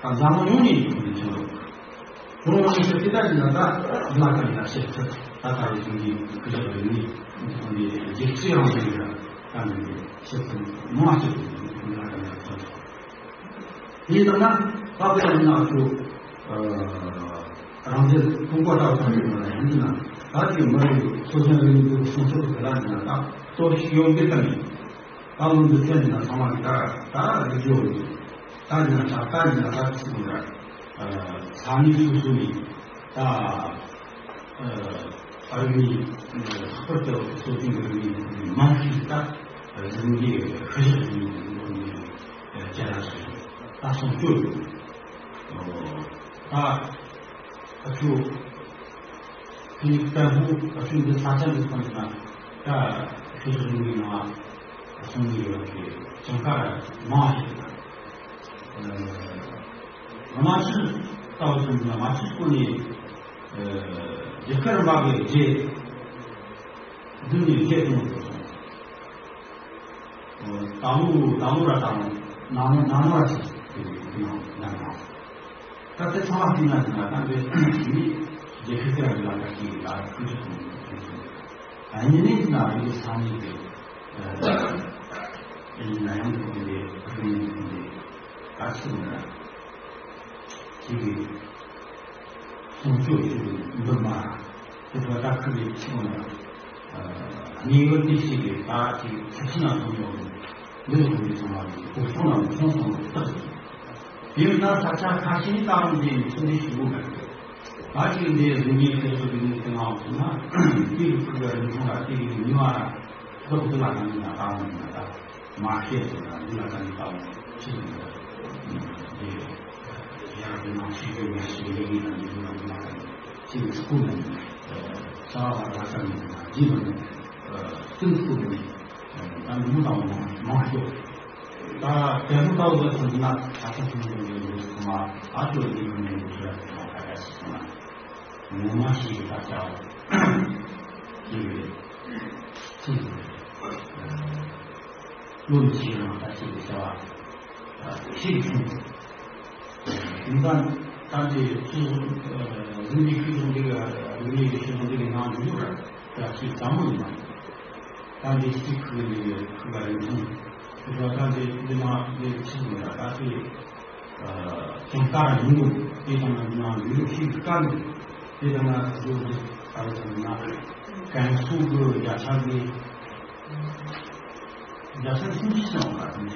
ད་འཛམ་གླིང་ཡོངས་ནས་ཡིན་ཁུལ་ཆེན་པོ། ཁོང་ངོས་ནས་དེ་ལྟར་ཡིན་ན་ད་ལྷ་ཁང་ལ་ཞིབ་ཚགས་ད་ད་རེས་ཐོན་གྱི་ཁུལ་ལ་ཡོད་ནི་ཁོང་གི་རྒྱལ་སྤྱི་རང་བཞིན་ལ་ད་ནི་ཞིབ་ཚགས་མང་ཞིག་ལྷ་ཁང་ལ་ཐོན། དེ་ལྟར་ན་ད་དེ་ཡིན་ན་ཚོ་རང་བཞིན་ཀྲུང་གོ་ལྟ་བུ་ཐོན་ཡོད་ན་ཡང་ཡིན་ན་ད་དེ་མི་རིགས་སྲོལ་རྒྱུན་རིག་གནས་སྲུང་སྐྱོབ་དེ་ལ་ཡིན་ན་ད་གཙོ་ཞིག་ཡོང་གི་ད་ནི། ད་ལོ་འདི་ཚོ་ཡིན་ན་ཚང་མ་གི་ད་ད་རིག་གཞུང་ད་ཡིན་ན་ད་ད་ཡིན་ན་ད་ཚིག་འདྲ་ས་གནས་སོ་སོ་ནས་ད་ཨ་རིག་གནས་ལྷག་པར་དུ་སྲོལ་རྒྱུན་གྱི་རིག་གནས་མང་ཤོས་ད་རིག་གནས་ཤུལ་བཞག་རིག་གནས་ཀྱི་སྐོར་ནས་བཅར་ལ་སོང་ད་སྲུང་སྐྱོབ་ད་ཨ་ཆུ། ཁྱེད་ཀྱི་བརྟན་ལྷིང་ཨ་ཆུ་འདི་ས་ཆ་འདི་ཁོ་ན་ད་ཁྱེད་ཚོ་མི་ནང་སོང་ནས་ཡོད་པའི་ཅང་ཀ་མང་ཞིག་དང་། ང་མ་ཆུ་ལྟ་བུ་ཚོ་ནས་མ་ཆུ་སྐོར་ནས་རྒྱལ་ཁབ་རིམ་པ་གི་རྗེས་བདུན་ནས་བརྒྱད་གཏོང་དགོས་སོང་། ད་ལོ་ད་ལོ་ར་ད་ལོ་ནང་ལོ་ནང་ལོ་ར་ཞིག་དེ་ནང་ནང་ནང་། ད་དེ་ཚང་མ་བརྩིས་ན་ཟིན་ན་ད་འདི་མི་རྒྱལ་ཁབ་དེ་ལ་ལ་ད་ཅིག་ལ་ཁུ་ཆུ་གཏོང་གི་ཐོན་སོང་། ད་ཡིན་ནའི་ཟིན་ན་རིགས་ས་གནས་དེ་ཡིན་ན་ཡང་ཐོག་ནས་ཐོག་ནས་ཐོག་ནས་ད་ཚུགས་ན་ཅིག་གི་སྲུང་སྐྱོབ་ཅིག་འདུག་མ་རེད། དེ་ཚོ་ད་ཁུ་ལས་ཆེ་བ་ན། གནས་བབ་དེ་ཞིག་གི་ད་ཅིག་ཚབས་ཆེན་ལ་ཐོན་ཡོང་འདུག་ཁོང་གི་ཚང་མ་གི་གོ་སོང་ལ་མཐོང་སོང་བ་རྟགས་ཡིན། དེ་ཡང་ད་ས་ཆ་ཁ་ཤས་ནི་ད་རུང་འདི་ནི་ཚོད་འདི་ཞིག་དགོས་པ་རེད། ད་ཅིག་འདི་རིག་གནས་ཁྱེད་ཚོ་གི་ནི་དེ་ང་འོང་ན་ དེའི་ཁུ་ག་རིན་ཐང་ལ་དེ་གི་ཉི་མ་ར་ལོག་དེ་ལ་གང་ཡིན་ན་ད་མ་ཡིན་ན་ད་མ་ཤེས་ཟེར་ན་འདི་ལ་གང་ཡིན་ད་ཕྱིན་ཡོད་དེ། ཡར་དེ་ནང་ཤེས་གི་ཡར་ཤེས་གི་ཡིན་ན་འདི་ལ་འདི་ལ་གང་ཡིན་ཕྱིན་སྐུ་ནས་ས་བ་ལ་ས་ནས་ན་འདི་ལ་ནས་ཀུན་སྐུ་ནས་ད་མི་མོ་དང་མ་མ་ཤོག་ད་དེ་མོ་ལྟ་བུ་ལ་མཚོན་ན་ད་ལྟ་ཚོ་ཡོང་གི་ཡོད་ཚང་མ་ཨ་ཅོ་འདི་ལ་ནས་འདི་ལ་ཐོག་ཁ་ཁ་ཞིག་སོང་ན། ངོ་མ་ཞིག་ད་ཆ་ཞིག་རེད། ཅི་རེད། བློ་ཞིག་རང་ད་ཞིག་བྱ་བ་ཞིག་བྱུང་། ཡིན་ཙང་ད་འདི་ཤིང་འཛིན་གྱི་ཤིང་འདི་ག་འཛིན་གྱི་ཤིང་འདི་གི་ནང་འཇུག་ར་ད་ཞིག་ཙམ་མོ་ཡིན་པ། ད་འདི་ཞིག་ཁུ་གི་ཁུ་ག་རིན་ཐང་། དེ་ཚོ་ད་འདི་འདི་མ་འདི་ཕྱིན་མི་ལ་ད་ཚོད། ཅུང་ལྟར་ཡིན་འདུག་དེ་དང་ན་ཡང་ཡུལ་ཤིག་དཀའ་འདུག་དེ་དང་ན་གཟུགས་འདི་ལྟར་དང་ན་ཀན་སུའུ་གི་རྒྱ་ཆ་གི་རྒྱ་ཆ་ཤིང་ཤིང་བ་དང་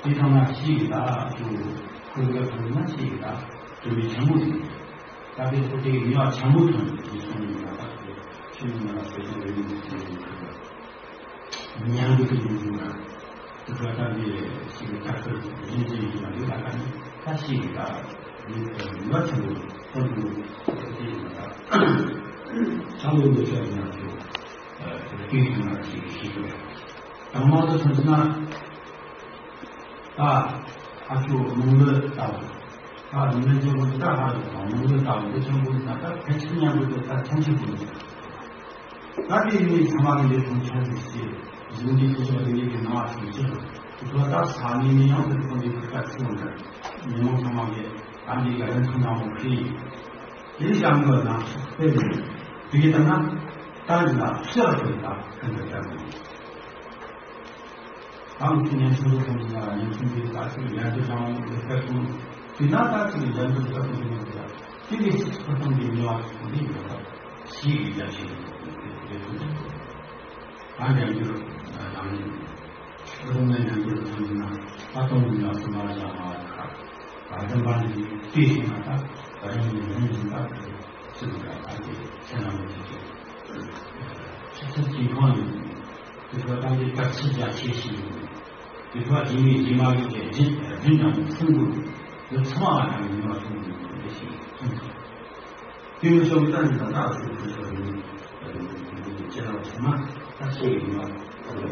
དེ་དང་ན་ཤིག་ལ་ཅུང་ཁོས་ག་དང་ན་ཤིག་ལ་དུ་མི་ཆེན་མོ་ཡིན། ད་དེ་ཚོ་དེ་ཉ་ཆེན་མོ་ཐོན་དུ་སོང་ཡིན་ལ་ད་དེ་ཤིང་ན་ལ་དེ་དང་རེ་ཡིན་ཟེར་ཡིན་ཁུ་ག་ཉན་གི་དུ་ཡིན་ན། དུ་ག་ད་ནི་ཞིག་ལ་ཐག་ཏུ་ཡིན་གྱི་ཡིན་ན་ཡོད་ལ་ད་ནི་ད་ཞིག་ད་ནི་ཡོད་ཆེན་པོ་ཐོན་དུ་དེ་ཡིན་ན་ད་ཆང་ལུགས་འདི་ཚོ་ཡིན་ན་ཚོ་དེ་དུས་ཐུན་ལ་ཞིག་ཞིག་ཡོད། དང་མ་དུ་ཐོན་ན་ད་ཨ་ཆུ་མང་ལོས་ལྟ་བུ་ད་མི་འཇོག་གི་ད་ཧ་ལུགས་དང་མང་ལོས་ལྟ་བུ་འདི་ཆེན་པོ་ཡིན་ན་ད་ཕལ་ཆེར་མཉམ་པོ་དེ་ད་ཆེན་ཆེན་པོ་ཡིན། ད་དེ་ནི་ཚང་མ་གི་ལས་དང་ཆ་ཞིག་བྱས། གཞུང་འདི་ཚོ་ཞིག་ལ་དེ་ནི་གི་ནང་ཞིག་ཕྱིར་དུ་ད་ས་ནི་ནི་ཡང་དེ་ཚོ་འདི་ཁ་ཁ་ཚིག་འོང་གི་ཉིན་མོ་ཚང་མ་གི་ད་འདི་ག་རེ་ཐུན་ནང་མོ་ཁྲིད་དེ་བྱ་མོ་ནང་སྤེལ་ནས་དེ་གི་ད་ན་ད་འདི་ལ་ཕྱིར་དུ་ད་ཁ་འདི་བྱ་མོ། ཨང་ཀི་ཉན་ཆུང་རུ་ཐོན་ན་ཉན་ཆུང་གི་ལྟ་ཚུལ་ཡར་རྒྱས་བཏང་བའི་སྐད་གསུང་དུས་ན་ལྟ་ཚུལ་ཡར་རྒྱས་བཏང་བའི་སྐད་གསུང་དུས་ན་དེ་ལས་སྤྱི་ཚོགས་སྟེང་གི་ནུས་པ་ཚོ་འདི་ཡོད་པ་ཞིག་གི་རྒྱ་ཆེ་ཡོད་པའི་རེ་ཐུགས་ཆེ། ཨ་འདྲ་འགྱུར་དང་ནི་རུང་ནས་འདྲ་འགྱུར་ཐོན་ན་ད་གཏོང་གི་ནུས་པ་སུ་མ་བཞག་མ་བཞག་ག་བར་དམ་པ་འདི་ལྟོས་ཤིང་ན་ད་བར་ཡང་ནས་རུང་བཞིན་པ་དེ་སུ་འདྲ་ཨ་ཅེ་ཁྱེད་རང་མི་ཐུབ་ཅིག་ཆུ་ཚོད་ཀྱི་ཁོང་ཡིན། དེ་ཚོ་ད་འདི་སྐར་ཆ་བརྒྱ་ཆེ་ཞིག་ཡིན། དེ་ཚོ་རྗེས་མའི་རྗེས་མ་གི་རྒྱུན་རྒྱུན་དང་མཚུངས་དགོས། དེ་ཚང་མ་དང་ཡིན་པ་མཚུངས་དགོས་འདི་ཞིག་མཚུངས་སོང་། དེ་ཡང་ཤོག་ལྟ་འདི་དང་ལྟ་སུ་དེ་ཚོ་ཡིན། ཅེ་ལ་ཚང་མ་ལྟ་ཤེས་ཡིན་པ་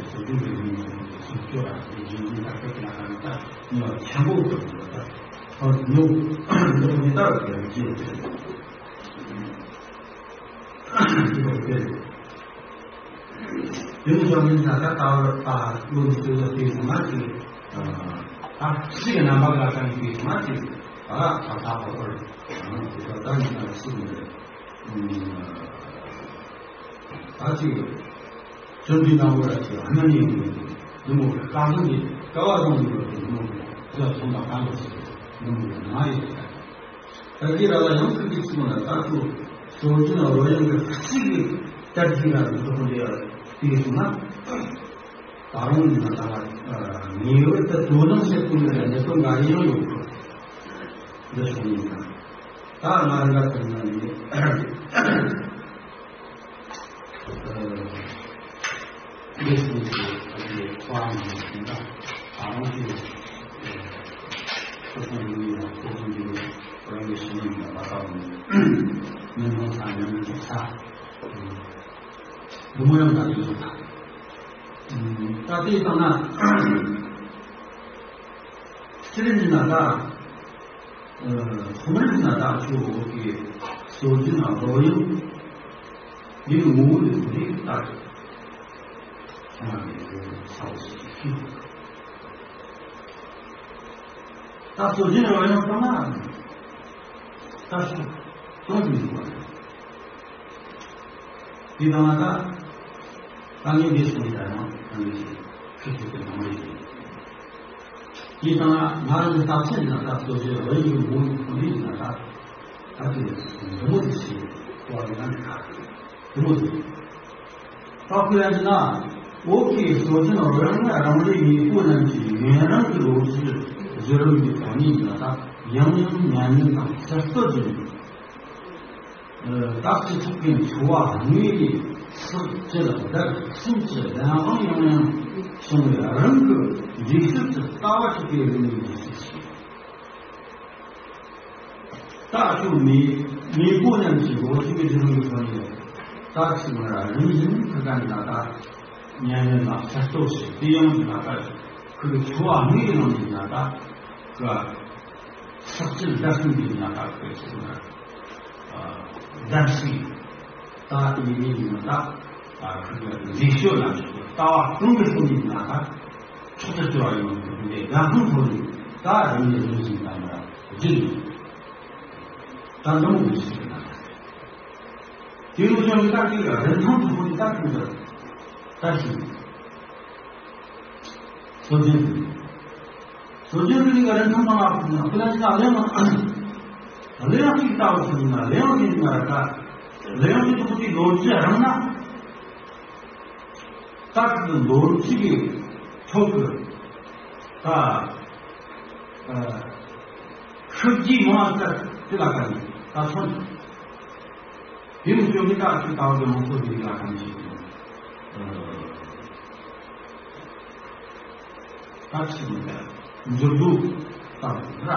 ཚོ་རྒྱུན་གྱི་ཡིན་མཚུངས་དེ་སུ་སྐྱོ་ར་དེ་རྗེས་འཛིན་ལྟ་སྐད་ཀྱི་ལ་ཁ་ན་ལྟ་ཉོ་ཆེན་པོ་དགོས་འདུག་ད་ཧོར་ཉོ་ཉོ་མི་ལྟ་བ་དེ་ཡང་ཅི་ཡོད་ཟེར། དེ་ནི་ཞོགས་ཀྱི་ད་ལྟ་ལྟ་བར་ལྟ་བློ་འདི་ཚོ་ལ་དེ་ཚང་མ་ཅིག་ད་ཕྱི་གི་རྣམ་པ་ལ་ཀ་ནི་དེ་ཚང་མ་ཅིག་ད་ལ་ཐག་ཐག་པ་བར་དེ་ཚོ་ད་ནི་ད་ཕྱི་གི་ད་ཅིག་ཅོ་འདི་ནང་བར་ཅིག་ཨ་ན་ནི་ཡོང་གི་འདི་མོ་གི་ཀ་ཟུང་གི་ཀ་བ་ཟུང་གི་འདི་མོ་གི་ཚོ་ཚོང་པ་གང་གི་ཞིག་འདི་མོ་གི་ན་ཡོད་ཀྱང་། ད་ལྟའི་ར་ལ་ཡང་ཚིག་གི་ཚིག་ན་ལྟ་ཚུལ་སྲོལ་རྒྱུན་རོལ་དབྱངས་ཀྱི་གཅིག་གི་གཏེར་གྱི་ན་འདི་ཚོ་ཁོ་འདི་ཡང་དེ་གི་སོང་ན། ད་རུང་ཡིན་ན་ད་ངེས་པར་དུ་དོ་སྣང་བྱེད་དགོས་ནས་གནད་དོན་འགའ་རེ་ཡང་ཡོད་དགོས། འདི་སོང་ཡིན་ན་ད་ང་རང་ག་ཚོད་ན་ནི། འདི་སོང་ཚེ་ད་ལྟའི་ཁོ་རང་གི་ཞིང་ཁ་ད་རུང་དེ་ཁོ་ཚོ་ཡིན་ཡང་ཁོ་ཚོ་འདི་ཁོ་རང་གི་ཞིང་ནང་ལ་ད་ལྟ་བུ་ནི་མི་མང་ཚང་མཉམ་དུ་ཚ། འདི་མོ་ཡང་ད་དུས་སུ་ད། ད་ལྟའི་སྟེང་ན་ཕྱི་རིམ་གྱི་ནང་ལ། ཁོང་རིགས་ན་དག་ཆོས་འོག་གི་སྲོལ་རྒྱུན་ན་རོལ་དབྱངས་འདི་ངོ་བོ་འདི་ཁོ་རིགས་ལྟར་ཁོང་ལ་ངེས་པའི་ས་བོ་ཞིག་ཤེས་དགོས། ད་སྲོལ་རྒྱུན་རོལ་དབྱངས་ཚང་མ་ལྟར་ཤོག་སྟོན་དུ་འཇུག་པ་རེད། དེ་དང་ད་ད་ངས་འདི་གསུངས་ཡིན་ད་ཡང་ད་ངས་ཤེས་ཤེས་ཤེས་ཀྱི་ནང་མ་ཡིན། དེ་དང་ང་རང་གི་རྟགས་མཚན་ན་ད་གཙོ་ཆེ་རོལ་དབྱངས་ཀྱི་ངོ་བོ་ཁོ་ནའི་ཡིན་ན་ད་ད་དེ་འདི་མོ་དེ་ཤེས་བ་དེ་ན་འདི་ག་འདི་མོ་དེ། ད་ཁོ་ཡང་ན་འོག་གི་སྲོལ་རྒྱུན་རོལ་དབྱངས་རང་རེའི་མེས་པོ་རྣམས་ཀྱིས་ཡུན་རིང་གི་ལོ་རྒྱུས་བརྗོད་རིམ་གྱི་ཐོག་ནས་ཡིན་ན་ད་ཡང་ཡང་ཉམས་ལེན་དང་ཕྱིར་བསྟོད་བྱས་ནས། བརྟག་ཅིང་ཚོགས་ཀྱི་འཚོ་བ་དངོས་ནས་སྲོག་བཅད་བརྡར་གསུམ་གྱི་ལན་དབང་ཡང་ཡང་བྱུང་བའི་རང་གི་འདུས་ཤེས་ཀྱི་ལྟ་བ་གཅིག་པའི་རིགས་ནས་འདུས་ཤེས་ཀྱི། ད་ཆུ་མེ་མེ་བོ་རྣམས་ཀྱི་ལོ་རྒྱུས་ཀྱི་རྒྱུ་ལུགས་ཀྱི་ཐོག་ནས་ད་ཆུ་མ་ར་རིམ་བཞིན་ཁུ་ག་ན་ད་ཉན་ཡོད་ལ་གསར་གཏོད་བྱས་དེ་ཡང་ན་ད་ཁུ་གི་འཚོ་བ་དངོས་ཀྱི་ནང་ནས་ན་ད་ཁུ་སྲོག་གཅོད་བརྡར་གསུམ་གྱི་ན་ད་ཁུ་ཆུ་མ་ར་བརྡར་ཞིག་ད་དེ་ཡིན་ན་ད་ཁུ་གི་ལས་ཤོད་ལ་ལྟ་བ་གང་གི་སོང་ནས་ན་ད། ཕྱོགས་སུ་བསྐྱོད་པ་ཡིན་པ་དེ་འདྲའི་དགའ་སྣང་ཐོག་ནས་ད་རིམ་ནས་རིམ་བཞིན་དང་བརྗེད་ནས་ད་འདི་མོ་ཞིག་ཡིན་ན། དེ་ཡོད་ཀྱང་ད་དེ་ལ་རིན་ཐང་དུ་ཁོ་ནས་ད་ཁོང་ཚོ་ད་ཞིག་སྲོལ་རྒྱུན་སྲོལ་རྒྱུན་རིག་གནས་རིན་ཐང་མང་བ་ཁོ་ན་ཁོ་ན་ཅི་ན་གླེང་གླེང་ཞིག་ལྟ་བུ་ཞིག་ཡིན་ན་གླེང་ཞིག་ཡིན་ན་ད་གླེང་ཞིག་ཏུ་ཁོ་དེ་ལོ་རྒྱུས་རིང་ན། ད་ཁོ་ཚོ་ལོ་རྒྱུས་ཀྱི་ཐོག་གི་ད་ཤུགས་རྒྱུས་མང་ཙམ་དེ་ལ་ཁ་ནས་ད་མཚོན། དེ་ནི་བཅོས་མི་ད་ཁོ་ད་བར་དུ་མང་ཚོགས་ཀྱི་ལ་ཁ་ནས་ཞིག་ད་ཁྱི་མི་ད་འགྱུར་ལྡོག་ད་ར།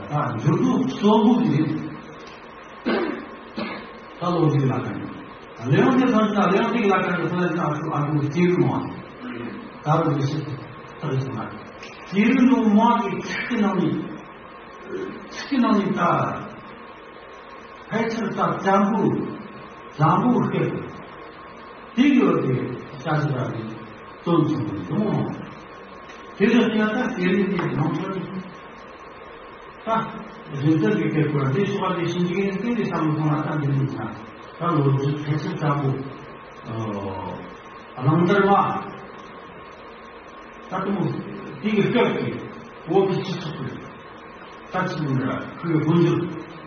ད་འགྱུར་ལྡོག་གཙོ་བོ་དེ་ད་ལོ་རྒྱུས་ལ་ཁ་ནས། གླེང་དེ་ཚོ་ད་གླེང་དེ་ལ་ཁ་ནས་ཁོ་ན་ཅང་ཨ་ཁུ་ཨ་ཁུ་སྐྱེས་བུ་མང་། ད་རུ་མི་ཤི་ཐག་ཆོད་མ། སྐྱེས་བུ་མང་གི་ཚིག་གི་ནང་ནས་ཚིག་གི་ནང་ནས་ད་ཕལ་ཆེར་ད་བཙན་པོ་བཙན་པོ་སྐད་དེ་གི་འོག་གི་ཤ་ཟ་ར་གི་དོན་ཚོ་གི་འདུག་མང་། དེ་ལ་བལྟས་ན་ད་སྐད་རིགས་དེ་ནང་ཆོས་ནི། ད་རྒྱུན་ཚན་གྱི་སྐད་ཀོར་འདི་ཤོག་འདི་ཤིང་འཇིག་འདི་འདི་བསམ་བློ་གཏོང་བ་ད་འདི་འདི་ཚ་ད་ལོ་རྒྱུས་ཕལ་ཆེར་ཚ་པོ་གླང་དར་མ་ད་དུ་མོ་དེ་གི་སྐབས་ཀྱི་བོད་ཀྱི་སྤྱི་ཚོགས་ཀྱི་ད་ཅི་མིན་ལ་ཁོའི་དགོན་སྡེ་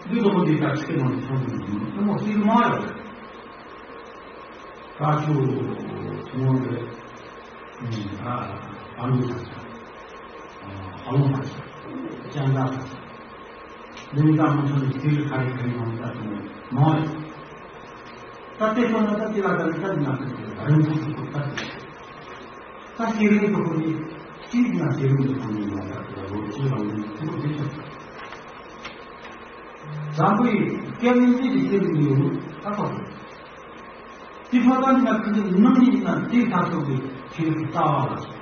འདི་དུ་མོ་འདི་ད་ཚིག་ནང་དུ་ཚང་དུ་མི་དུ་མོ་ཚིག་མ་ཡོད། ཀ་ཆུ་ཚོང་རེད། ཨ་ཨ་ལུ་ཁ་ཆ། ཨ་ལོང་ཁ་ཆ། ཅང་ག་ཁ་ཆ། ལུང་དང་མི་མཐུན་ཚིག་ཁ་རི་ཁ་རི་མང་ད་དུ་མ་ཡོད། ད་ལྟའི་ཁོ་ན་ད་ལྟའི་ལ་ད་ལྟ་ན་ད་རིང་ཐུག་ཐུག་ད་ད་ཤེས་རིག་གི་ཁོ་ནི་ཤེས་ན་ཤེས་རིག་གི་ཁོ་ནི་ཡོད་ད་ད་ལོ་ཅི་རང་ནི་ཐུག་དེ་ཆོག་བཟང་པོའི་སྐད་ནི་འདི་ཡི་སྐད་ནི་ཡོད་ད་ཁོ། དེ་ཕ་ག་ནི་ན་ཁི་ནི་ནང་ནི་ན་དེ་ཐག་ཐུག་གི་ཤེས་རིག་ལྟ་བ་ལ། སྤྱི་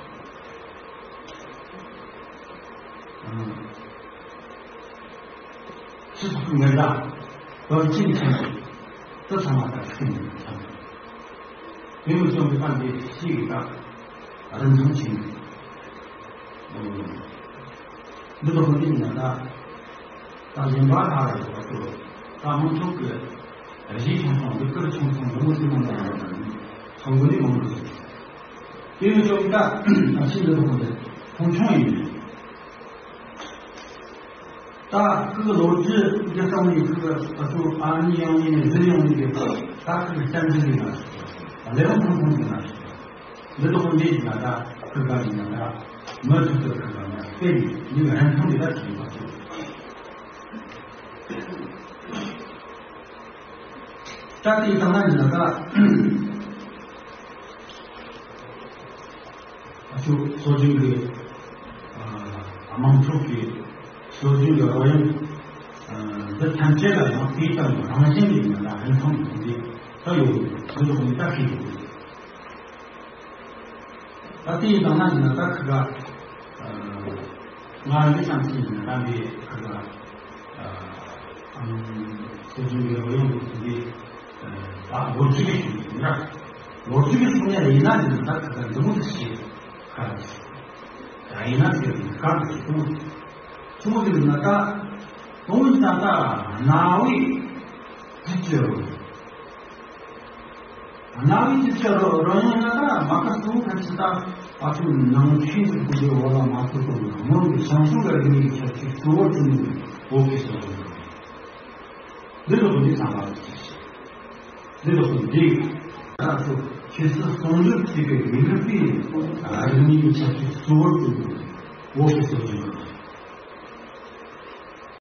ཚོགས་ཀྱི་ངན་བདག་དོན་ཆེན་ཆེན་པོ་དེ་ཚང་མ་ད་ཁྲིད་ནས་ཚང་། དེ་མི་གསུང་གི་ད་འདི་ཤེས་ཀྱི་ད་རིན་ཐང་ཆེན་པོ། འདི་ལ་ཧོ་ཏི་ན་ད་ད་གཞན་པ་ད་རེ་བ་ཏོ་ད་མང་ཚོགས་ཀྱི་གཞི་ཆུང་ཆུང་འདི་ཀིར་ཆུང་ཆུང་འདི་མོ་ཟིན་མ་ཡོང་ན་ཚང་གོ་ནི་མང་དུ་སོང་། དེ་མི་གསུང་གི་ད་ཤིན་ཏུ་ཧོ་ཏི་མཐོང་ཆུང་ཡིན། ད་ཁོའི་ལོ་རྒྱུས་འདི་ཙམ་ནས་ཁོའི་ད་ཚོ་ཨ་ནི་ཡང་ནས་གཟི་ཡང་ནས་ཀྱི་ད་ཁོའི་བསྟན་འཛིན་ཡིན་ན་ལེའུ་ཐུང་ཐུང་ཡིན་ན་འདི་དག་འདི་ཡིན་ན་ད་ཁོའི་ག་ཡིན་ན་ད་མི་ཐུབ་ཐུབ་ཁོའི་ག་ན་དཔེ་ཡིན་ཡིན་རིན་ཐང་འདི་ད་ཅི་ཡིན་པ་ཚོ། ད་དེའི་སྟེང་ན་ཡིན་ན་ད། ཨ་ཅོ་སྲོལ་རྒྱུན་གྱི་ཨ་དམངས་ཁྲོད་ཀྱི་སྲོལ་རྒྱུན་གྱི་རོལ་དབྱངས་འདི་ཐམས་ཅད་ལ་ཡང་དེའི་སྟེང་རང་བཞིན་གྱི་ཡིན་ན་རིན་ཐང་གི་དེ་ད་ཡོད་འདི་ལོག་ནས་ད་ཤེས་དགོས། ད་དེའི་སྟེང་ན་ཡིན་ན་ད་ཁི་ག་ང་འདི་ཙམ་ཞིག་ཡིན་ན་ད་འདི་ཁི་ག་སྲོལ་རྒྱུན་གྱི་རོལ་དབྱངས་འདི་ད་ལོ་རྒྱུས་ཀྱི་ཞིག་ཡིན་ན་ལོ་རྒྱུས་ཀྱི་ཐོག་ནས་ཡིན་ན་འདི་ད་ཁི་ག་འདི་མོ་དེ་ཞིག་ཁ་ད་ཡིན་ན་ཟེར་ནས་ཁ་ད་ཞིག་གསུངས་གསུངས་ཟེར་ན་ད་དོན་ད་ད་རྣ་བའི་འདི་ཅི་རུང་། རྣ་བའི་འདི་ཚོ་རོ་རོལ་དབྱངས་ལ་ད་མ་ཁ་སུ་ཁ་ཆི་ད་ཨ་ཚོ་ནང་ཆོས་ཀྱི་སྐུ་ལས་འོ་ལ་མ་ཐུག་གོ་ནང་མོ་གི་ཞང་ཞུང་གི་རིག་གནས་ཀྱི་ཁྱད་ཆོས་གཙོ་བོ་ཅུང་ནི་འོ་ཁེ་སོ་རུ་འདི་ལོ་འདི་ཚང་མ་འདི་ལོ་འདི་ཨ་ཚོ་ཆོས་སྲིད་ཟུང་འབྲེལ་བྱེད་པའི་མི་རིགས་པའི་རིག་གནས་ཀྱི་ཁྱད་ཆོས་གཙོ་བོ་ཅུང་ནི་འོ་ཁེ་སོ་རུ།